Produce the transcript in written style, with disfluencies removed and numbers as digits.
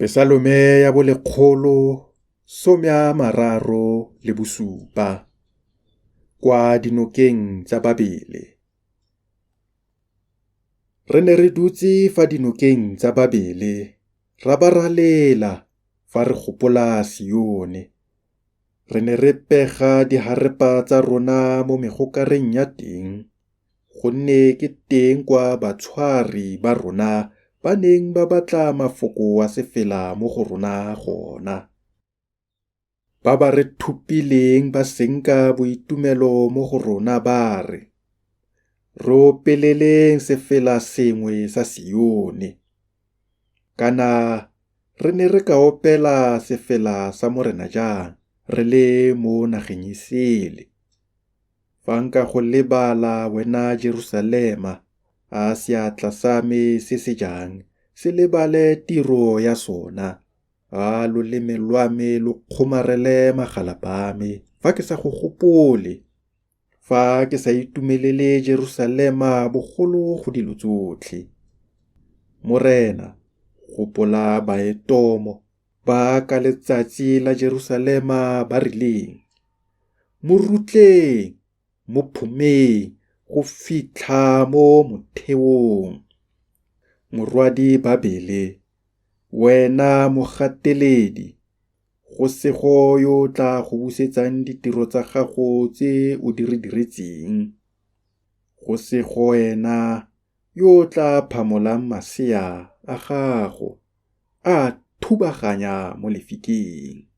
Pesalome ya bo 137 kwa dinokeng tsa Babele. Re ne re dutse fa dinokeng tsa Babele, ra ba ra lela, fa re gopola Sione. Re ne re pega diharepa tsa rona mo megokareng ya teng, gonne ke teng kwa batshwari ba rona ba neng ba batla mafoko a sefela mo go rona gona. Ba ba re thopileng ba senka boitumelo mo go rona ba re, Re opeleleng sefela sengwe sa Sione! Kana re ne re ka opela sefela sa Morena jang, re le mo nageng e sele? Fa nka go lebala, wena Jerusalema, a seatla sa me se se jang se lebale tiro ya sona. A loleme lwa me lo kgomarele magalapa a me, fa ke sa go gopole, fa ke sa itumelele Jerusalema bogolo go dilo tsotlhe. Morena, gopola Baetomo ba ka letsatsi la Jerusalema ba rileng, Mo rutleng, mo phomeng go fitlha mo motheong. Morwadi Babele, wena mogateledi, go sego yo o tla go busetsang ditiro tsa gago tse o di re diretseng. Go sego wena yo o tla phamolang masea a gago, a a thubaganya mo lefikeng.